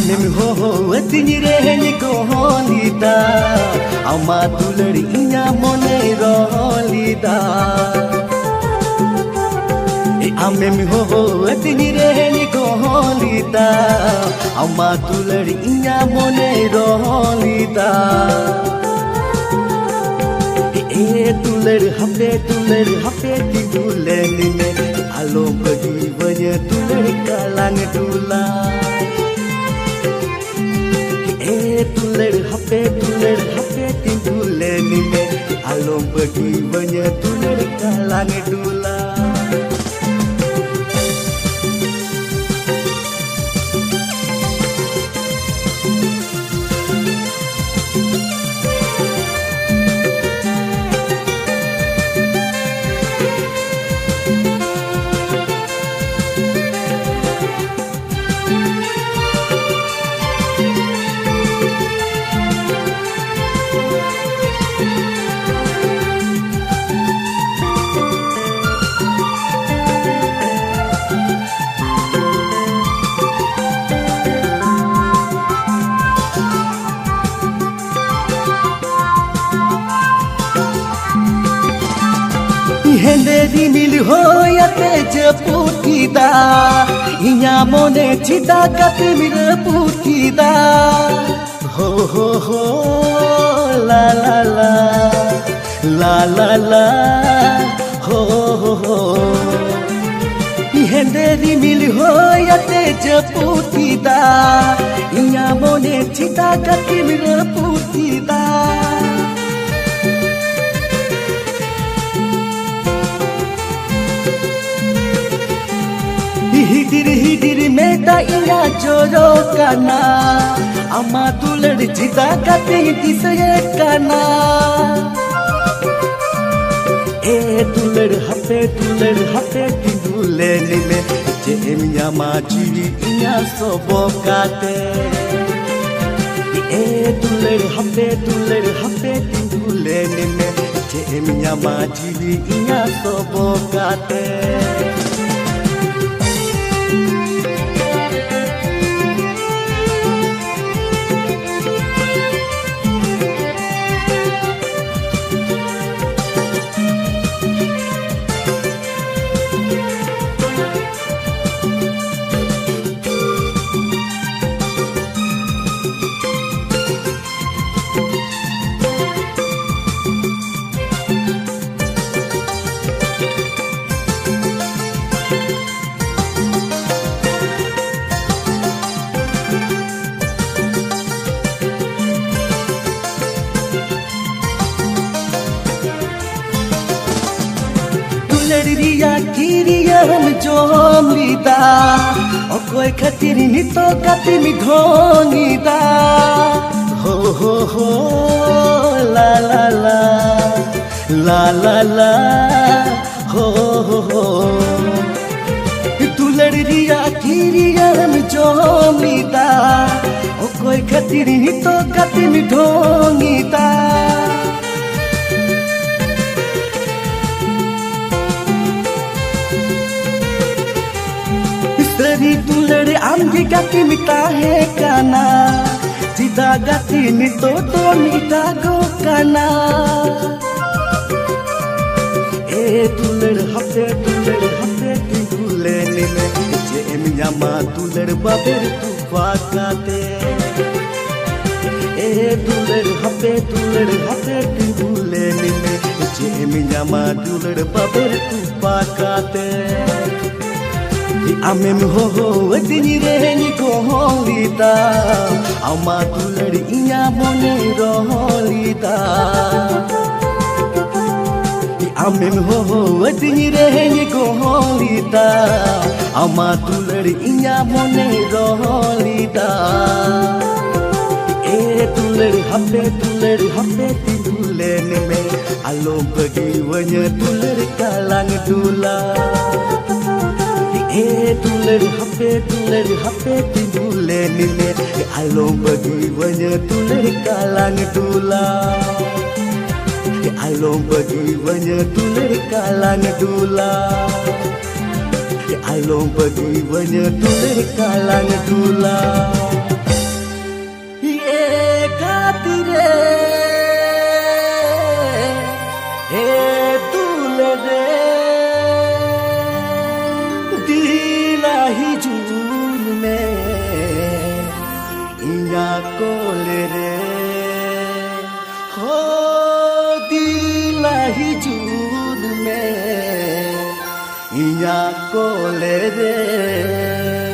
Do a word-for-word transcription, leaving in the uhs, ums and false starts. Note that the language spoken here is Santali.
ᱟᱢᱮᱢ ᱦᱚᱦᱚ ᱟᱹᱫᱤᱧ ᱨᱮᱧ ᱜᱚᱦᱚ ᱞᱮᱫᱟ, ᱟᱢᱟᱜ ᱫᱩᱞᱟᱹᱲ ᱤᱧᱟᱹᱜ ᱢᱚᱱᱮᱭ ᱨᱚᱦᱚ ᱞᱮᱫᱟ᱾ ᱮ ᱟᱢᱮᱢ ᱦᱚᱦᱚ ᱟᱹᱫᱤᱧ ᱨᱮᱧ ᱜᱚᱦᱚ ᱞᱮᱫᱟ, ᱟᱢᱟᱜ ᱫᱩᱞᱟᱹᱲ ᱤᱧᱟᱹᱜ ᱢᱚᱱᱮᱭ ᱨᱚᱦᱚ ᱞᱮᱫᱟ᱾ ᱮ ᱫᱩᱞᱟᱹᱲ ᱦᱟᱯᱮ, ᱫᱩᱞᱟᱹᱲ ᱦᱟᱯᱮ, ᱛᱤᱸᱜᱩ ᱞᱮᱱ ᱢᱮ, ᱟᱞᱚᱢ ᱵᱟᱹᱜᱤ ᱵᱟᱹᱧ ᱫᱩᱞᱟᱹᱲ ᱠᱟᱞᱟᱝ ᱴᱚᱞᱟ᱾ ᱮ ᱫᱩᱞᱟᱹᱲ ᱦᱟᱯᱮ, ᱫᱩᱞᱟᱹᱲ ᱦᱟᱯᱮ, ᱛᱤᱸᱜᱩ ᱞᱮᱱ ᱢᱮ, ᱟᱞᱚᱢ ᱵᱟᱹᱜᱤ ᱵᱟᱹᱧ ᱫᱩᱞᱟᱹᱲ ᱠᱟᱞᱟᱝ ᱴᱚᱞᱟ᱾ ᱦᱮᱸᱫᱮ ᱨᱤᱢᱤᱞ ᱦᱚᱭ ᱟᱛᱮ ᱡᱟᱹᱯᱩᱫ ᱠᱮᱫᱟ, ᱤᱧᱟᱹᱜ ᱢᱚᱱᱮ ᱪᱮᱫᱟᱜ ᱠᱟᱛᱮᱢ ᱨᱟᱹᱯᱩᱫ ᱠᱮᱫᱟ? ᱦᱳ ᱦᱳ ᱦᱳ, ᱞᱟ ᱞᱟ ᱞᱟ, ᱞᱟ ᱞᱟ ᱞᱟ, ᱦᱳ ᱦᱳ ᱦᱳ᱾ ᱦᱮᱸᱫᱮ ᱨᱤᱢᱤᱞ ᱦᱚᱭ ᱟᱛᱮ ᱡᱟᱹᱯᱩᱫ ᱠᱮᱫᱟ, ᱤᱧᱟᱹᱜ ᱢᱚᱱᱮ ᱪᱮᱫᱟᱜ ᱠᱟᱛᱮᱢ ᱨᱟᱹᱯᱩᱫ ᱠᱮᱫᱟ? ᱦᱤᱰᱤᱨ ᱦᱤᱰᱤᱨ ᱢᱮᱫ ᱫᱟᱜ ᱤᱧᱟᱹᱜ ᱡᱚᱨᱚᱜ ᱠᱟᱱᱟ, ᱟᱢᱟᱜ ᱫᱩᱞᱟᱹᱲ ᱪᱮᱫᱟᱜ ᱠᱟᱛᱮᱧ ᱫᱤᱥᱟᱹᱭᱮᱫ ᱠᱟᱱᱟ? ᱮ ᱫᱩᱞᱟᱹᱲ ᱦᱟᱯᱮ, ᱫᱩᱞᱟᱹᱲ ᱦᱟᱯᱮ, ᱛᱤᱸᱜᱩ ᱞᱮᱱ ᱢᱮ, ᱪᱮᱫ ᱮᱢ ᱧᱟᱢᱟ ᱡᱤᱣᱤ ᱤᱧᱟᱹᱜ ᱥᱚᱵᱚᱜ ᱠᱟᱛᱮ? ᱮ ᱫᱩᱞᱟᱹᱲ ᱦᱟᱯᱮ, ᱫᱩᱞᱟᱹᱲ ᱦᱟᱯᱮ, ᱛᱤᱸᱜᱩ ᱞᱮᱱ ᱢᱮ, ᱪᱮᱫ ᱮᱢ ᱧᱟᱢᱟ ᱡᱤᱣᱤ ᱤᱧᱟᱹᱜ ᱥᱚᱵᱚᱜ ᱠᱟᱛᱮ? ᱨᱮᱭᱟᱜ ᱠᱤᱨᱤᱭᱟᱹᱢ ᱡᱚᱢ ᱞᱮᱫᱟ? ᱚᱠᱚᱭ ᱠᱷᱟᱹᱛᱤᱨ ᱱᱤᱛᱚᱜ ᱜᱟᱛᱮᱢ ᱰᱷᱚᱝ ᱮᱫᱟ? ᱦᱳ ᱦᱳ ᱦᱳ, ᱞᱟ ᱞᱟ ᱞᱟ, ᱞᱟ ᱞᱟ ᱞᱟ, ᱦᱳ ᱦᱳ ᱦᱳ᱾ ᱫᱩᱞᱟᱹᱲ ᱨᱮᱭᱟᱜ ᱠᱤᱨᱤᱭᱟᱹᱢ ᱡᱚᱢ ᱮᱫᱟ? ᱚᱠᱚᱭ ᱠᱷᱟᱹᱛᱤᱨ ᱱᱤᱛᱚᱜ ᱜᱟᱛᱮᱢ ᱰᱷᱚᱝ ᱮᱫᱟ? ᱥᱟᱹᱨᱤ ᱫᱩᱞᱟᱹᱲ ᱟᱢ ᱜᱮ ᱜᱟᱛᱮᱢ ᱛᱟᱦᱮᱸ ᱠᱟᱱᱟ, ᱪᱮᱫᱟᱜ ᱜᱟᱛᱮ ᱱᱤᱛᱚᱜ ᱫᱚᱢ ᱮᱴᱟᱜᱚᱜ ᱠᱟᱱᱟ? ᱮ ᱫᱩᱞᱟᱹᱲ ᱦᱟᱯᱮ, ᱫᱩᱞᱟᱹᱲ ᱦᱟᱯᱮ, ᱛᱤᱸᱜᱩ ᱞᱮᱱ ᱢᱮ, ᱪᱮᱫ ᱮᱢ ᱧᱟᱢᱟ ᱫᱩᱞᱟᱹᱲ ᱵᱟᱵᱮᱨ ᱛᱚᱯᱟ ᱠᱟᱛᱮ? ᱮ ᱫᱩᱞᱟᱹᱲ ᱦᱟᱯᱮ, ᱫᱩᱞᱟᱹᱲ ᱦᱟᱯᱮ, ᱛᱤᱸᱜᱩ ᱞᱮᱱ ᱢᱮ, ᱪᱮᱫ ᱮᱢ ᱧᱟᱢᱟ ᱫᱩᱞᱟᱹᱲ ᱵᱟᱵᱮᱨ ᱛᱚᱯᱟ ᱠᱟᱛᱮ? ᱟᱢᱮᱢ ᱦᱚᱦᱚ ᱟᱹᱫᱤᱧ ᱨᱮᱧ ᱜᱚᱦᱚ ᱞᱮᱫᱟ, ᱟᱢᱟᱜ ᱫᱩᱞᱟᱹᱲ ᱤᱧᱟᱜ ᱢᱚᱱᱮ ᱨᱚᱦᱚ ᱞᱮᱫᱟ᱾ ᱟᱢᱮᱢ ᱦᱚᱦᱚ ᱟᱹᱫᱤᱧ ᱨᱮᱧ ᱜᱚᱦᱚ ᱞᱮᱫᱟ, ᱟᱢᱟᱜ ᱫᱩᱞᱟᱹᱲ ᱤᱧᱟᱜ ᱢᱚᱱᱮ ᱨᱚᱦᱚ ᱞᱮᱫᱟ᱾ ᱮ ᱫᱩᱞᱟᱹᱲ ᱦᱟᱯᱮ, ᱫᱩᱞᱟᱹᱲ ᱦᱟᱯᱮ, ᱛᱤᱸᱜᱩ ᱞᱮᱱ ᱢᱮ, ᱟᱞᱚᱢ ᱵᱟᱹᱜᱤᱣᱟᱹᱧᱟᱹ ᱫᱩᱞᱟᱹᱲ ᱠᱟᱞᱟᱝ ᱫᱩᱞᱟ᱾ ᱮ ᱫᱩᱞᱟᱹᱲ ᱦᱟᱯᱮ, ᱫᱩᱞᱟᱹᱲ ᱦᱟᱯᱮ, ᱛᱤᱸᱜᱩ ᱞᱮᱱ ᱢᱮ, ᱟᱞᱚᱢ ᱵᱟᱹᱜᱤᱣᱟᱹᱧᱟᱹ ᱫᱩᱞᱟᱹᱲ ᱠᱟᱞᱟᱝ ᱫᱩᱞᱟ᱾ ᱟᱞᱚᱢ ᱵᱟᱹᱜᱤᱣᱟᱹᱧᱟᱹ ᱫᱩᱞᱟᱹᱲ ᱠᱟᱞᱟᱝ ᱫᱩᱞᱟ᱾ ᱟᱞᱚᱢ ᱵᱟᱹᱜᱤᱣᱟᱹᱧᱟᱹ ᱫᱩᱞᱟᱹᱲ ᱠᱟᱞᱟᱝ ᱫᱩᱞᱟ᱾ ᱮ ᱜᱟᱛᱮ ᱨᱮ, ᱮ ᱫᱩᱞᱟᱹᱲ ᱨᱮ, ᱫᱮᱞᱟ ᱦᱤᱡᱩᱜ ᱢᱮ ᱤᱧᱟᱜ ᱠᱚᱞᱮ ᱨᱮ᱾ ᱦᱳ, ᱫᱮᱞᱟ ᱦᱤᱡᱩᱜ ᱢᱮ ᱤᱧᱟᱜ ᱠᱚᱞᱮ ᱨᱮ᱾